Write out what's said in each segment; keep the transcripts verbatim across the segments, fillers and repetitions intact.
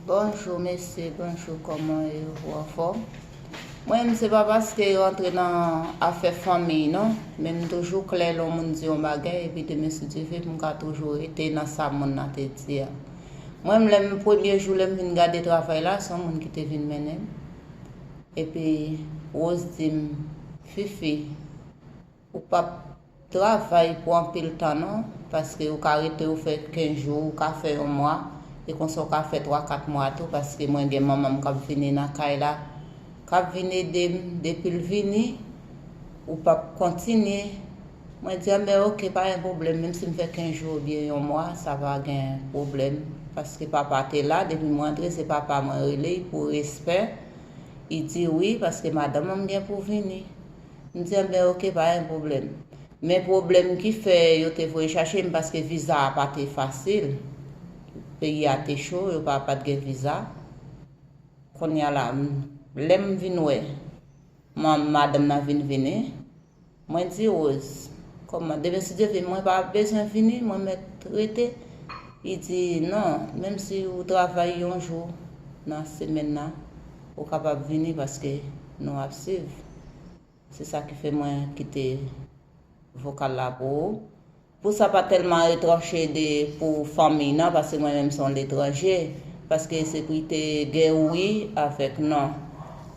Bonjou mesye, bonjou, kòman e ou, anfòm? Mwen menm se pa paske yo antre nan afè fanmiy non, men m toujou klè lè yon moun di yon bagay epi demen si Dye vle m ka toujou rete nan sa moun nan te di a. Mwen menm lè m premye jou lè m vin gade travay la se yon moun ki te vin mennen m. Epi Rose di m, Fifi, ou p ap travay pou anpil tan non, paske ou ka rete ou fè kenz jou, ou ka fè yon mwa, e konsa ou ka fè twa kat mwa tou, paske mwen gen manman m k ap vini nan kay la, k ap vin ede m, depi l vini, ou p ap kontinye. Mwen di, anben oke, pa gen pwoblèm, menm si m fè kenz jou oubyen yon mwa, sa pa gen pwoblèm, paske papa te la, depi m rantre, se papa mwen rele, pou respè, li di wi, paske madanm an m gen pou vini. M di, anben oke, pa gen pwoblèm. Men pwoblèm ki fè yo te voye chache m, paske viza a pa te fasil. Peyi a te cho, yo pa, pa t gen viza. Kounye a la, m, lè m vin wè, man, madanm nan vin vini, mwen di Rose, kòman, demen si Dye vle, mwen pa bezwen vini, mwen mèt rete. Li di, non, menm si ou travay yon jou nan semèn nan, ou kapab vini paske nou ap swiv. Se sa ki fè mwen kite vokal la pou ou. Pou sa pa tèlman retranche de pou fanmiy nan, paske mwen menm se yon letranje, paske se pou te gen wi avèk non.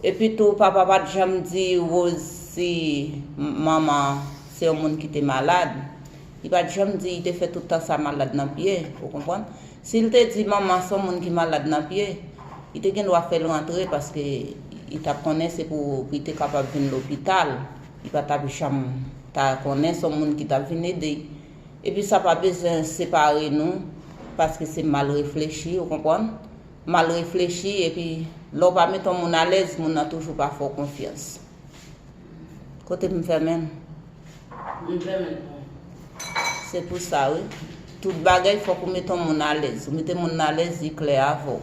Epi tou, papa pa t janm di Rose si manman se yon moun ki te malad. Li pa t janm di li te fè tout tan sa malad nan pye, ou konprann? Si l te di manman se yon moun ki malad nan pye, li te gen dwa fè l rantre paske li t ap konnen se pou, pou li te kapab vin lopital. Li pa t ap janm ta konnen se yon moun ki t ap vin ede l. Epi sa pa bezwen separe nou, paske se mal reflechi, ou konprann? Mal reflechi, epi lè w pa mete yon moun alèz, moun nan toujou pa fè w konfyans. Kote m fèmen l? M fèmen l pou ou. Se pou sa, wi. Tout bagay, fòk ou mete yon moun alèz. Ou mete moun nan alèz, li klè avè w.